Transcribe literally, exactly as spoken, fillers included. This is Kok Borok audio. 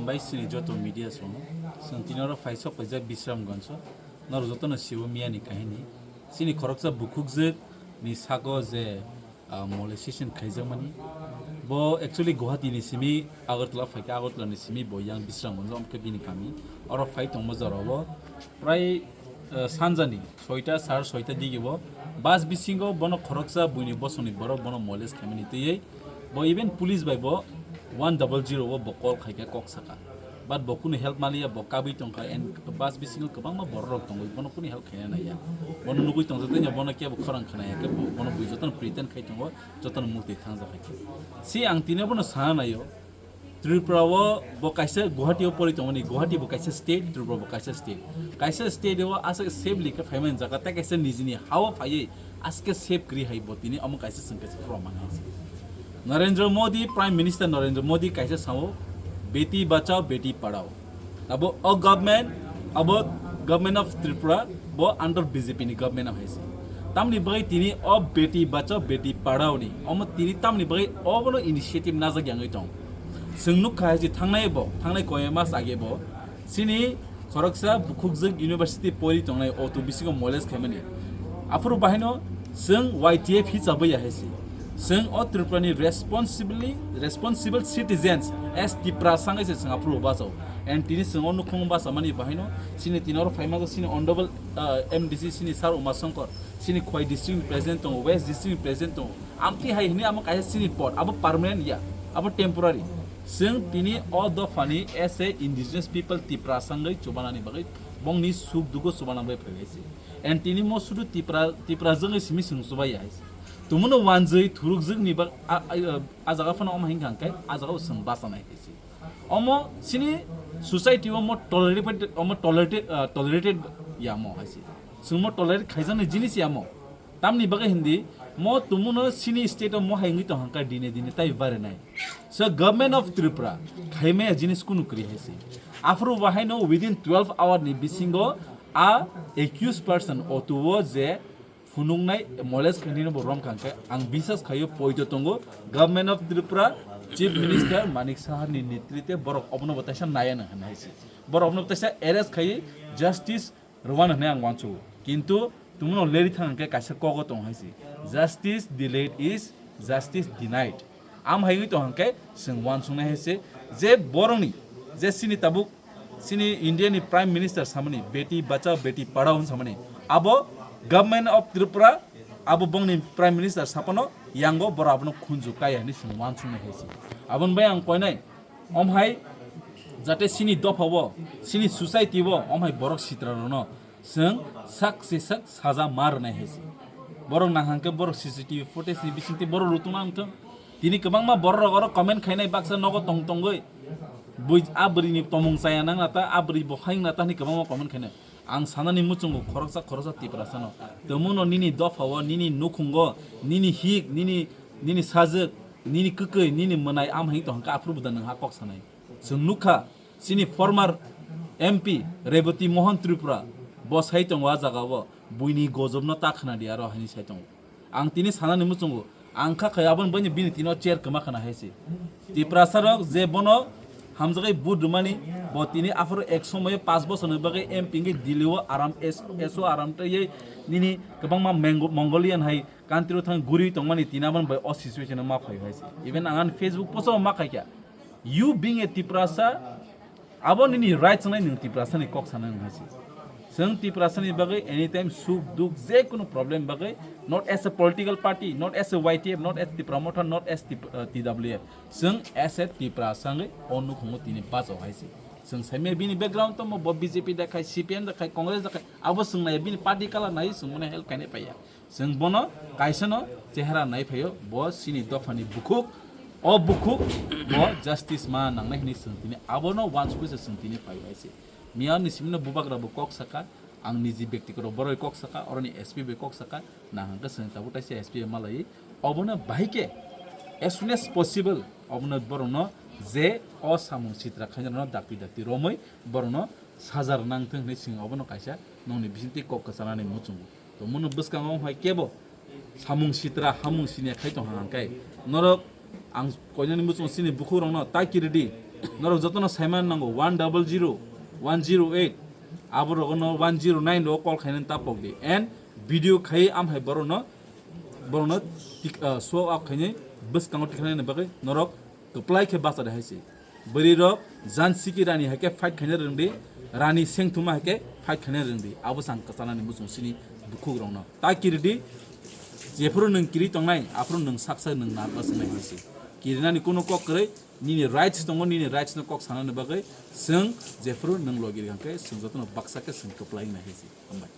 Bai sini joto media song, song tini oro phaisok paijak Bisramganj o. Norok jotono sibo miyani kahini. Sini khoroksa bukhukjwk ni sago je, ah, molestation khaijakmani. Bo actually Guwahati ni simi Agartala phaikha, Agartala ni simi bo yang Bisramganj o, omkhe bini kami. Oro phai tongma jorao prai, ah, sanjani soita, sar soita digi bo bus bisingo bono khoroksa buini bosongni borok bono molest khaimani twiwi bo even police bai bo one double zero o bo call khaikha, kok saka. But bo kunu help maliya, bo kabwi tongkha, and bus bisingo kwbangma borok rok tongwi bono kunu help khaina naiya. Bono nugwi tongsa tanya, bono kebo khorang khnaya khe bo-, bono bui jotono pretend khai tongo, jotono murti thangjak hai khe. Si ang tini bono sana naio, Tripura o bo kaisa Guwahati o pori tongmani, Guwahati bo kaisa state, Tripura bo kaisa state. Kaisa state o aswk safely khe phaimani jaga, tei kaisa nijini ha o phaiwi aswk khe safe kwrwi hai bo tini omo kaisa chwng kaisa proman hai se. Narendra Modi, Prime Minister Narendra Modi kaisa sao, "Beti bachao, beti padhao." Abo o government, abo government of Tripura, bo under B J P ni government o hai se. Tamni bagwi tini o beti bachao, beti padhao ni, omo tini tamni bagwi obono initiative najak yangwi tong. Chwng nukha hai se thangnai bo, thangnai koi mas age bo, sini khoroksa bukhukjwk university pori tongnai o tu bisingo molest khaimani. Aphuru bahaino chwng Y T F hi chabwi ya hai se. Chwng o Tripura ni responsibly, responsible citizens as Tiprasa wngwi se chwng aphuru bachao. And tini chwng o nukhung bachamani bahaino sini tini oro phaima sini honorable, ah, M D C sini Sir Uma Shankar, sini Khowai district ni president tongo, West district ni president tongo. Amtwi hai hwnwi amo kaisa sini pod, abo permanent ya, abo temporary. Chwng tini o dophani as a indigenous people Tiprasa wngwi chubanani bagwi bongni suk dugo chubana bai phaibai se. And tini mo sudu Tipra, Tipra jwngwi simi chwng chubai ya hai se. Tumuno wanjwi thurukjwkni bag-, a, a, a jaga phano omo hinkha hwnkhe a jaga o chwng bachanai hai se. Omo sini society o mo tolerated, omo tolerated, ah, tolerated ya mo hai se. Chwng mo tolerate khaijaknai jinis ya mo. Tamni bagwi hindi, mo tumuno sini state o mo hai wngwi tong hangka dine dine tai barinai. So government of Tripura khaimaya jinis kunu kwrwi hai se. Aphuru bahaino within twelve hour ni bisingo a accused person o tuo je phunuknai molest khainai no bo rom kha hwnkhe ang bisas khaio poito tongo government of Tripura, Chief Minister Manik Saha ni netritwe borok obono bo taisa naya nang hwnwi hai se. Borok obono bo taisa arrest khaiwi justice rwmani hwnwi ang uansukgo. Kintu tumuno leri thang hwnkhe kaisa kogo tong hai se, "Justice delayed is justice denied." Am hai wngwi tong hwnkhe chwng uansuknai hai se je borokni je sini tabuk sini India ni Prime Minister samani "Beti bachao, beti padhao" hwn samani, abo government of Tripura, abo bongni Prime Minister sapano yango borok abono khunju kaya hwnwi chwng uansuknai hai se. Aboni bai ang koinai, om hai jate sini dopha o, sini society o, om hai borok sitra rokno chwng sak se sak saja ma rwnai hai se. Borok nang hangkhe borok C C T V footage ni bisingtwi borok rutungna wngthung. Tini kwbangma borok rok oro comment khainai baksa nogo tong tongwi. Bui a bwrwi ni tomung chaya nang na ta, a bwrwi bo hai wng na ta hwnwi kwbangma comment khainai. Ang sanani muchungo khoroksa khoroksa Tiprasano. Tongmuno nini dopha o, nini nukhungo, nini hik, nini, nini sajwk, nini kwkwi, nini mwnai am hai tong hangkhe aphuru bo da nwng ha kok sanai. Chwng nukha, chini former M P Rebati Mohan Tripura, bo sai tongo a jaga o, buini gojobno ta khna di aro haini sai tongo. Ang tini sanani muchungo, ang kha khai aboni bini, bini tino chair kwma khna hai se. Tiprasa rok je bono hamjagwi vote rwmani, bo tini aphuru ek somoyo panch bosorni bagwi M P wngwi Delhi o aram S-, S O aram twiwi nini kwbangma Mango-, Mongolian hai country o thang guri tongmani tini aboni bai o situation o ma phaio hai se. Even ang ani Facebook post o ma khaikha. You being a Tiprasa, abo nini rights wngnai nwng Tiprasa ni kok sana nwng hai se. Chwng Tiprasa ni bagwi anytime suk duk je kunu problem bagwi, not as a political party, not as a Y T F, not as Tipra Motha, not as Tip-, uh, T W F. Chwng as a Tiprasa wngwi o nukhungo tini bachao hai se. Chwng saimaya bini background tongmo, bo B J P da khai, C P M da khai, Congress da khai, abo chwng naiya bini party colour naiwi chwng bono help khainai paiya. Chwng bono kaisano chehra nai phaio, bo chini dophani bukhuk, o bukhuk bo justice ma nangnai hwnwi chwng tini abono uansugwi se chwng tini phaio hai se. Miyani simino bubagra bo kok saka, ang niji byaktigoto boroi kok saka, oroni S P bai kok saka, nang hwnkhe chwng tabuk taisa S P bai malaiwi, obono bahai khe as soon as possible obono borokno je o samung sitra khainai rokno dakti dakti romwi borokno saja rwna wngthung hwnwi chwng obono kaisa nokni bisingtwi kok kwchanani muchungo. Tongmano bwskango wng hai kebo samung sitra hamung siniya khai tong hang khe norok ang koinani muchungo chini bukhuk rokno tai kiridi Norok jotono saiman nango one double zero, one zero eight, abo rogono one zero nine rogo call khainani ta pokdi. And video khai amhai borokno, borokno tik-, ah, show up khainai bwskango tikhlainani bagwi norok kwplai khe bacha de hai se. Bwrwi rok Jansiki Rani hai khe fight khaina rwngdi, Rani Sengthuma hai khe fight khaina rwngdi. Abo sang kwchalani muchung sini bukhuk rokno. Ta kiridi, jephuru nwng kiri tongnai, aphuru nwng saksa nwng narwkna swngnai hai se. Kirinani kuno kok kwrwi, nini rights tongo, nini rights no kok sanani bagwi chwng jephuru nwng logi rikha khe chwng jotono baksa khe chwng kwplai wngnai hai se. Hambai.